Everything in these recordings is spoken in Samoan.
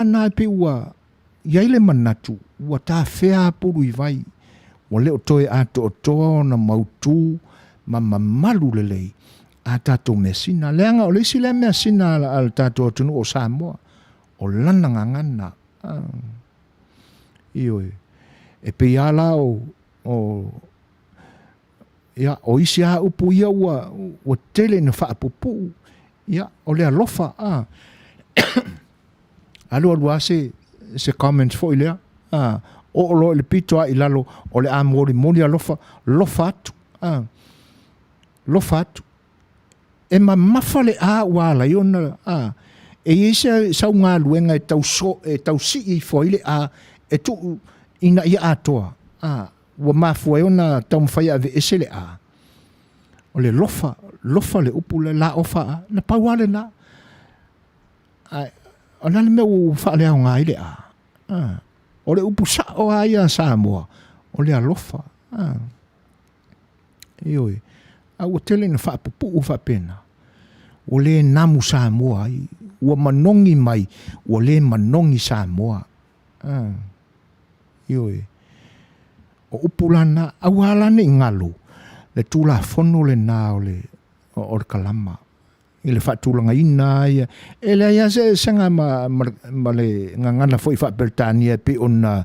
Na e pei ua i ai le manatu ua tafea apulu i vai, ua le o toe atoatoa ona mautu ma mamalu lelei a tatou measina. Leaga o le isi lea measina a le tatou atunuu o Samoa, o lana gagana. Ioe. E pei lava la o, o, ia, o isi lava upu ia ua, ua tele ina faapupuu, ia, o le alofa, a. Alu alu lava se, se comment foi lea, a, oo loa i le pito a i lalo, o le a molimoli alofa, lofa atu, a, lofa atu. E mamafa le a ua ala ai ona, a, e i ai se, sau galuega e tau, so, e tau sii ifo ai le a, e tuu ina ia atoa, a, ua mafua ai ona taumafai e aveese le a. O le lofa, lofa le upu lea, la ofa a, na pau lava lena. Ae o le a le mea ua faaleaoga ai le a? A, o le upu sao lava ia a Samoa, o le alofa. A, ioe, a ua tele ina faapupuu faapena. Ua le namu Samoa ai, ua manogi mai, ua le manogi Samoa. A, ioe. O upu la na, aua la ne i galo le Tulafono lena o le, o le kalama i le faatulagaina ia. E leai lava se eseesega ma, ma, ma le gagana foi faa-Peretania e pei ona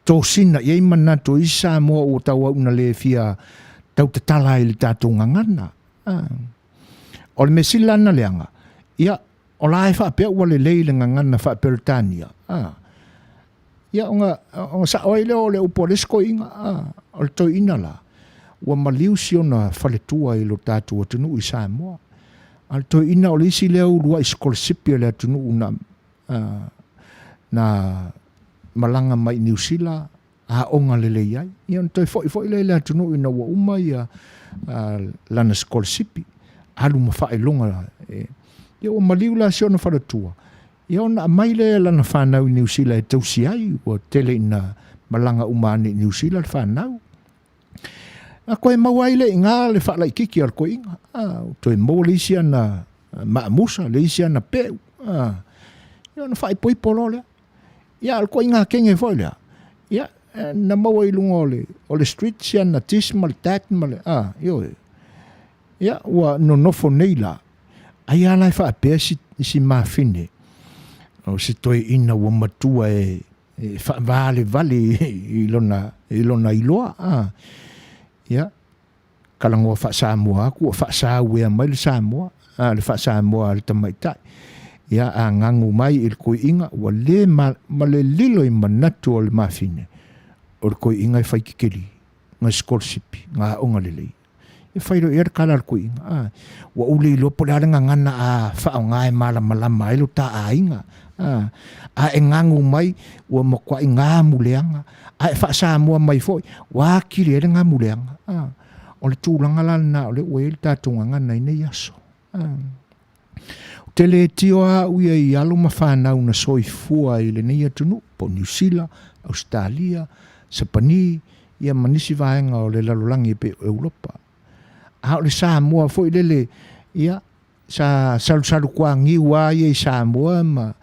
tosina i ai manatu o isi Samoa ua tauau ina le fia tautatala ai i le tatou gagana. O le mea sili la ona leaga, ia, o la e faapea ua lelei le gagana faa-Peretania, Ia, ona, ona sao ai lea o le upu a le isi toeaina, a, o le toeaina la, ua maliu si ona faletua i lo tatou atunuu i Samoa. A o le toeaina o le isi lea uluai sikolasipi a le atunuu na, a, na malaga mai i Niu Sila, aoga lelei ai. Ia ona toe foi foi lea i le atunuu ina ua uma ia a, lana sikolasipi, alu ma faailoga. E, ia ua maliu la si ona faletua, Ia ona aumai lea e lana fanau i Niu Sila e tausi ai, ua tele ina malaga uma ane i Niu Sila le fanau. Na toe maua ai lea i ina le faalaititi a le toeaina. Ah, toe maua le isi ana maamusa, le isi ana peu. Ah, ia ona faaipoipo loa lea. Ia, o le toeaina kenge foi lea. Ia, na maua i luga o le, o le street si ana tis ma le tat ma le, ah, ioe. Ia, ua nonofo nei la, ai a la e faapea si, si mafine, o se toeaina ua matua e, e faavalevale i lona, i lona iloa. A. Ia, talanoa faa-Samoa atu, ua faasauea mai le Samoa, a, le faa-Samoa a le tamaitai. Ia, a gagu mai i le toeaina, ua le ma, ma le lilo i manatu o le mafine, o le toeaina e fai kekeli, na sikolasipi, na aoga lelei. E fai loa i ai le tala a le toeaina, a, ua ou le iloa po o le a le gagana a faaaoga e malamalama ai lo ta aiga. A, a e gagu mai, ua matuai gamuleaga. A e faa-Samoa mai foi, ua atili ai le gamuleaga. A, o le tulaga la lena o lea ua i ai le tatou gagana i nei aso. A. Ou te le tio lava au ia i alo ma fanau na soifua i lenei atunuu, po o Niu Sila, Ausetalia, Sapani, ia ma nisi vaega o le lalolagi e pei o Europa. A o le Samoa foi lele, ia, sa salusalu kuagiu lava ia i Samoa ma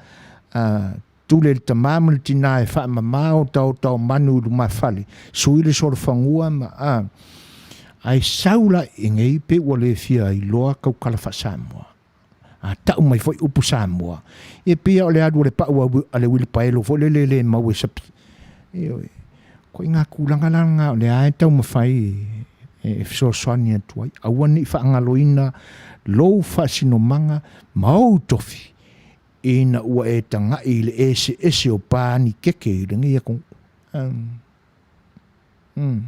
tule i le tama ma le tina e faamama otaota o manu i lumafale, sui le solofanua ma a. Ae sau la i nei pei ua le fia iloa tautala faa-Samoa. A tau mai foi upu Samoa, ia pei o le alu o le pau a le uilipaelo foi lele le mau e sapi. Ioe. Ko i ngā tulaga la lena o lea e taumafai e fesoasoani atu ai. Aua ne i faagaloina lou faasinomaga ma ou tofi ina ua e tagai i le eseese o pani keke i lenei atunuu. Mm.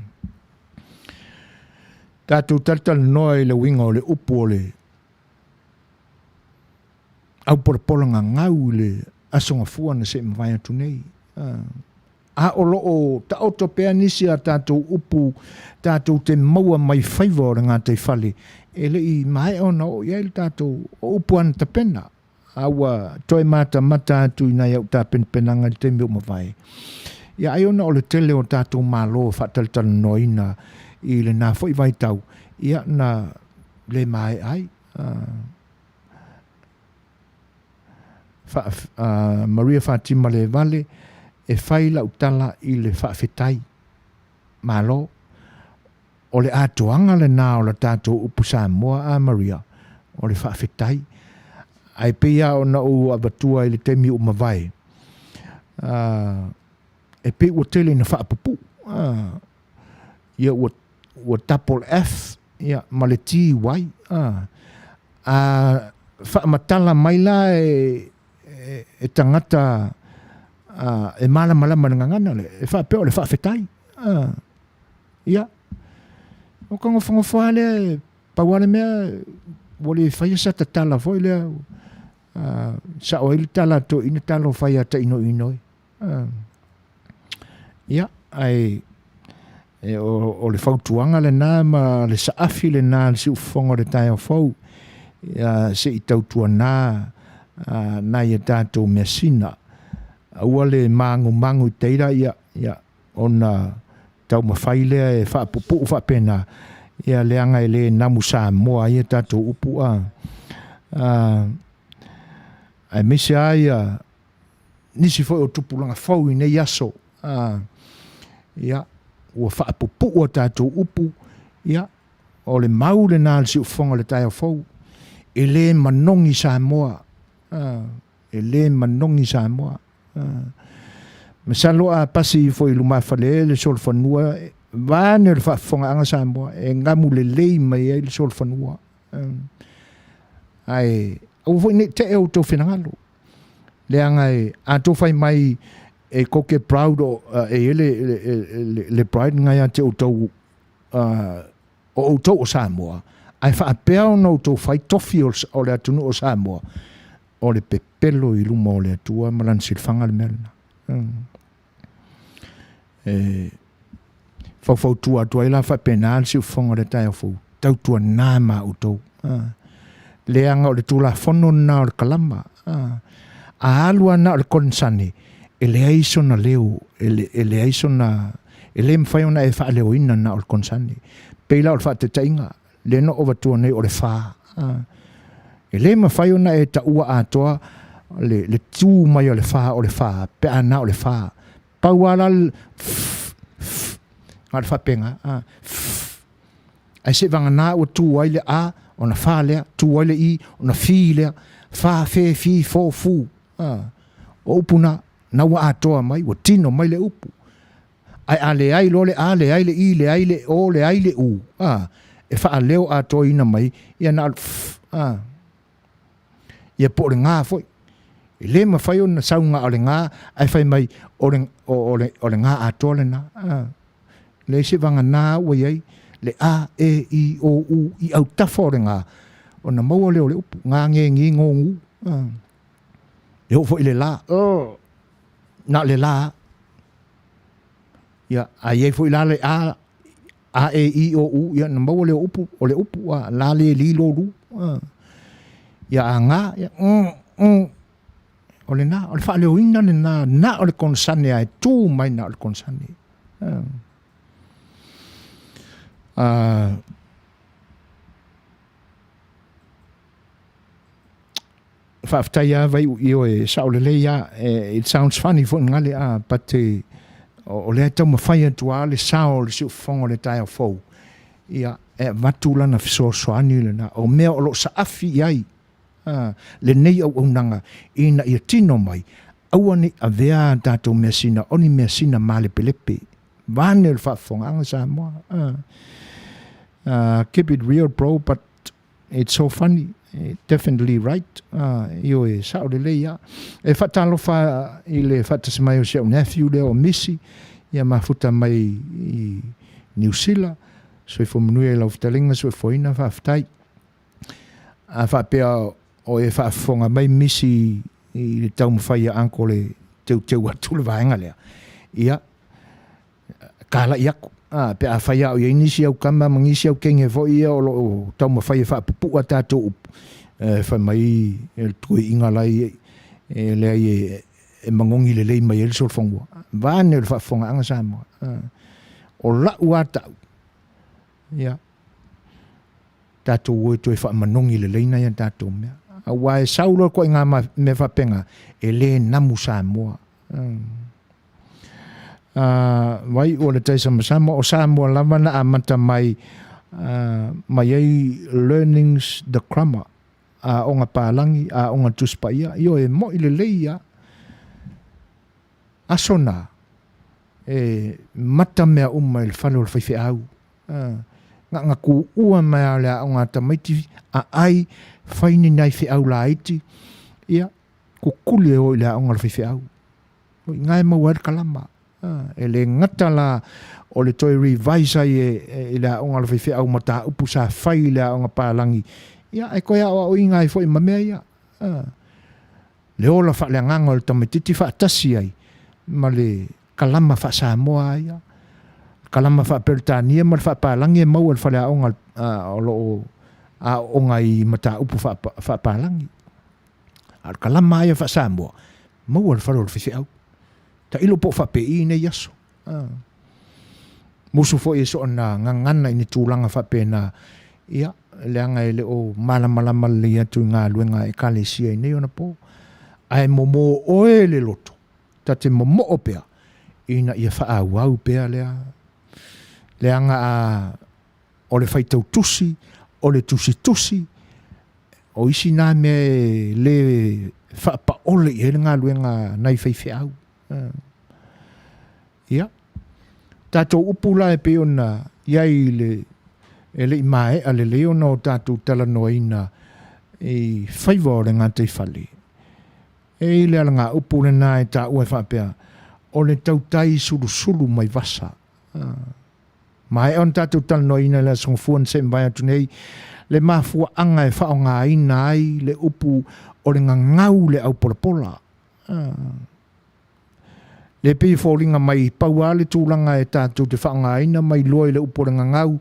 Tatou talatalanoa i le uiga o le upu o le aupolapola gagau i le Aso Gafua na se i mavae atu nei. A o lo o taoto pea nisi a tatou upu tatou te maua mai faiva o le gataifale, e le i maea ona oo i ai le tatou o upu ana tapena. A ua toe matamata atu i nai au tapenapenaga i le taimi ua mavae. Ia ai ona o le tele o tatou Malo faatalatalanoaina i lena foi vaitau, ia na le maea ai. Maria Fatimalevale, e fai lau tala i le faafetai. Malo. O le atoaga lena o la tatou upu Samoa a Maria, o le faafetai. Ae pei lava ona ou avatua i le taimi ua mavae, e pei ua tele ina faapupuu, ia ua ua double F ia, ma le TY. A, a faamatala mai la e, e, e tagata a, e malamalama i le gagana lea, e faapea o le faafetai. A, ia, o ka nofonofo lava lea, pau lava le mea, ua le faia sa tatala foi lea, a, sao ai le tala a toeaiina, talofa e ia Tainoinoi. Ia, ae e, o, o le fautuaga lena ma le saafi lena a le siufofoga o le taeao fou, ia, se i tautuanā nai a tatou measina. Aua le magumagu i teira, ia, ia, ona taumafai lea e faapupuu faapena, ia leaga e le namu Samoa ai a tatou upu a, a aemaise lava ia nisi foi o tupulaga fou i nei aso, a, ia, ua faapupuu a tatou upu, ia, o le mau lena a le siufofoga o le taeao fou, e le manogi Samoa, a, e le manogi Samoa. A, masalo a pasi ifo i lumafale le solofanua, vaeane le faafofogaaga Samoa, e gamu lelei mai ai le solofanua. Ae aua foi ne i tee outou finagalo, leaga e a outou fai mai e tou te proud o, e i ai le, le, le, le pride lena ia te outou o outou o Samoa, ae faapea ona outou fai tofi o, o le atunuu o Samoa, o le pepelo i luma o le Atua ma lana silafaga le mea lena. E faufautua atu ai la faapena le siufofoga o le taeao fou, tautuanā ma outou. Leaga o le tulafono lena o le kalama. A alu lava na o le konesane, e leai sona leo, e, le, e leai sona, e le mafai ona e faaleoina na o le konesane. Pei la o le faataitaiga, lea na ou avatua nei o le fa. E le mafai ona e taua atoa le, le tu mai o le fa o le fa, pe a na o le fa. Pau lava la le f, f, na o le faapena. F. Ae seivagana ua tu ai le A, ona fa lea, tu ai le I, ona fi lea, fa, fe, fi, fo, fu. O upu na, na ua atoa mai, ua tino mai le upu. Ae a leai loa le A, leai le I, leai le O, leai le U, a, e faaleo atoaina mai, ia na o le f, a. Ia po o le ga foi. E le mafai ona sau na o le ga, ae fai mai o le, o, o le, o le ga atoa lena. A. Leai seiavagana ua i ai le A, E, I, O, U i autafa o le ga, ona maua lea o le upu, ga, ge, gi, go, gu. A. E oo foi i le la, na o le la. Ia, a i ai foi la le A, A, E, I, O, U, ia, na maua lea o upu, o le upu, a, la, le, li, lo, lu. A. Ia, a ga, ia, mm, mm. O lena, o le faaleoina lena, na o le konesane a e tu mai na o le konesane. A. A, Faafetai lava Vaiuio e sao lelei lava. It sounds funny foi gale a but o lea e taumafai atu lava le sao o le siufofoga o le taeao fou ia e avatu lana fesoasoani lena o mea o lo o saafi i ai lenei auaunaga ina ia tino mai aua ne i avea a tatou measina o ni measina malepelepe vaeane le faafofogaaga Samoa. Keep it real bro but It's so funny. Definitely right. Ioe, sao lelei lava. E faatalofa i le faatasi mai o si au nephew lea o Misi, ia mafuta mai i Niu Sila. Soifua manuia i lau fetalaiga, soifuaina, faafetai. A faapea o e faafofoga mai Misi i le taumafai a Uncle e teuteu atu le vaega lea, ia, talai aku, a, pe afai lava o i ai nisi au tama ma nisi au teine foi ia o lo o taumafai e faapupuu a tatou upu, e fai mai le toeaina la e i ai, e leai e, e manogi lelei mai ai le solofanua. Vaeane o le faafofogaaga Samoa. O lau lava tau, ia, tatou o e toe faamanogi lelei nai a tatou mea. Aua e sau loa ituaiga mea faapena, e le namu Samoa. Vai ua le taisamasama, o Samoa lava na amata mai mai ai learnings the grammar, aoga palagi, aoga Tusi Paia. Ioe, e moi lelei lava. Aso na, e mata mea uma i le fale o le faifeau. Na ona tuua mai lava o le aoga a tamaiti, aai, fai ni nai feau laiti, ia, kukuli e o i le aoga a le faifeau. O i ina e maua ai le kalama. E le gata la o le toe revise ai i le aoga a le faifeau mataupu sa fai i le aoga palagi, ia, ae toe aoaoina ai foi ma mea ia. Le ola faaleagaga o le tamaitiiti faatasi ai ma le kalama faa-Samoa lava ia. Kalama faa-Peretania ma le faapalagi e maua i le faleaoga o lo o aooga ai i mataupu faapalagi. A o le kalama lava ia faa-Samoa, maua i le fale o le faifeau. Tailo po o faapei nei aso. Musu foi e soona gagana i ni tulaga faapena, ia, leaga e le o malamalama lelei atu i galuega a Ekalesia i nei ona po. Ae momo oe le loto, ta te momoo pea ina ia faaauau pea lea, leaga a o le faitau tusi, o le tusitusi, o isi na mea e le faapaole i ai le galuega a nai faifeau. Ia, tatou upu la e pei ona i ai i le e le i maea lelei ona o tatou talanoaina i faiva o le gataifale, e i ai le alagaupu lena e taua e faapea, o le tautai sulusulu mai vasa. Maea ona tatou talanoaina i le Aso Gafua na se i mavae atu nei, le mafuaaga e faaaogaina ai le upu o le gagau le aupolapola. Le pei e foliga mai pau lava le tulaga e tatou te faaaogaina ma iloa i le upu o le gagau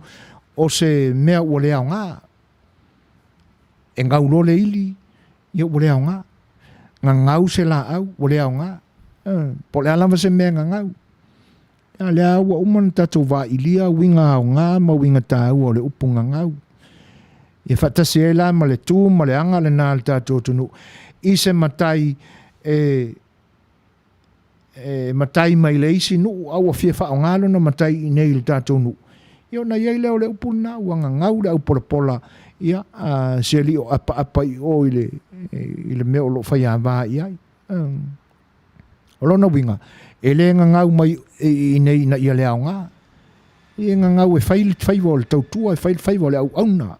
o se mea ua le aoga. E gau loa le ili, ia ua le aoga. Gagau se laau, ua le aoga. Po o le a lava se mea e gagau. A lea ua uma ona tatou vaailia uiga aoga ma uiga taua o le upu gagau. Ia faatasi ai la ma le tu ma le aga lena a le tatou atunuu i se matai e e matai mai le isi nuu a ua fia faaaoga lona matai i inei i le tatou nuu, ia ona i ai lea o le upu lena, ua gagau le aupolapola, ia, a si alii o apaapa i o i le, i le mea o lo o faiava i ai. O lona uiga, e le gagau mai i inei ina ia le aoga. E gagau e fai le faiva o le tautua, e fai le faiva o le auauna.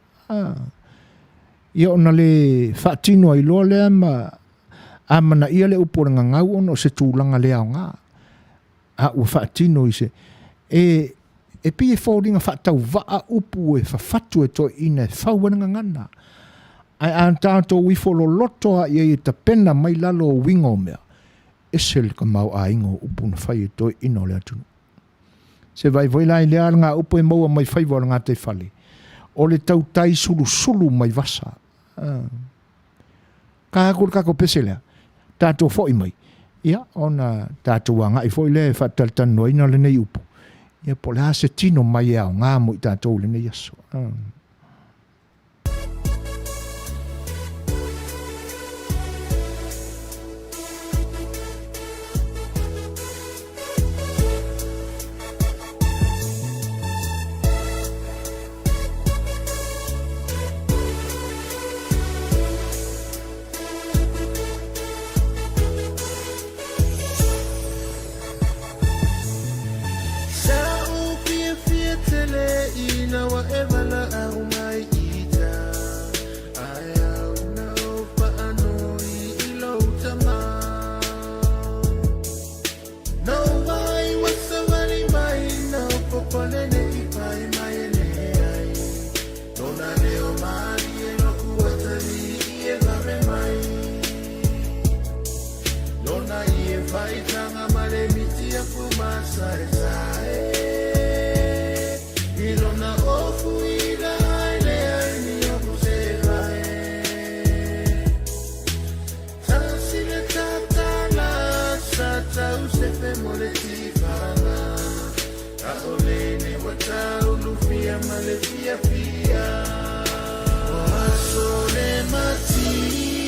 Ia ona le faatino ai loa lea ma amanaia le upu o le gagau ona o se tulaga le aoga, a ua faatino i se... E, e pei e foliga faatauvaa upu e fafatu e toeaiina e fau ai le gagana. Ae a tatou ifo loloto lava i ai e tapena mai lalo o uiga o mea, ese le tamaoaiga o upu na fai e toeaiina o le atunuu. Se vaai foi la i lea alagaupu e maua mai faiva o le gataifale, o le tautai sulusulu mai vasa. Ka atu le tatou pese lea, tatou foi mai, ia, ona tatou agai foi lea e faatalatalanoaina lenei upu, ia po o le a se tino mai e aoga mo i tatou i lenei aso. Sa ou fiafia tele ina ua e valaau mai ita, Ae au na ou faanoi i lou tama. No ai ua savali mai na ou popole nei pai mai e leai, Lona leo malie loku atalii e vave mai, Lona ie faitaga ma le miti afu masaesae, I lona ofu i la ai leai ni ofu se vae. Tasi le tatala sa tau sefe mo le tifanga, ʻAʻole nei ua tau lufia ma le fiafia. O aso le matia.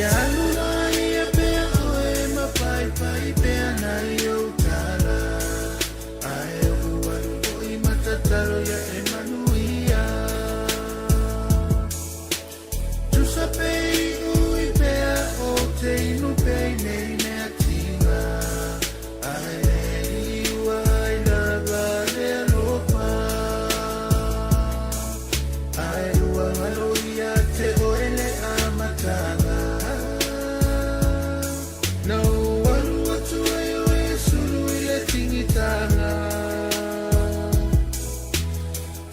Ia alu loa ia pea oe ma paipai pea nai ou tala. Ae ou alu foi ma tatalo ia e manuia. Tusa pe ui pea o te inu pea i nei mea tiga. Ae le iua ai lava le alofa. Ae ua galo ia te oe le amataga. Na ou alu atu ai oe e sulu i le tigitaga.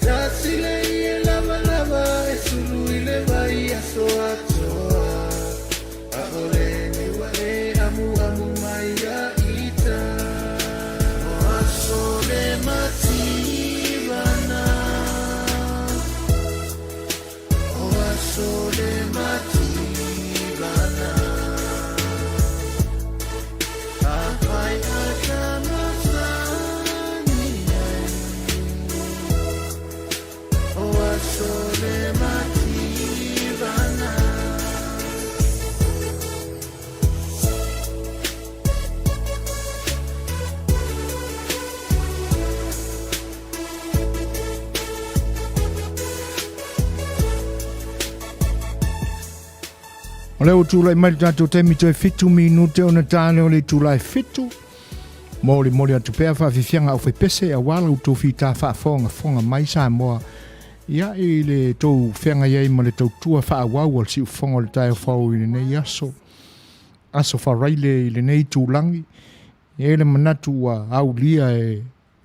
Tasi le ie lavalava e sulu i le vai aso atoa. ʻAʻole niua e amuamu mai ia ita. O aso le mativana. O aso le mativana. Afai a masani ai. O aso le mativana. O lea ua tulai mai le tatou taimi toe 7 minute ona ta lea o le itula e 7. Molimoli atu pea faafiafiaga aufaipese aua la outou fita faafogafoga mai Samoa ia i le tou feagai ai ma le tautua faaauau a le siufofoga o le taeao fou i lenei aso. Aso Faraile i lenei itulagi. E i ai le manatu ua aulia e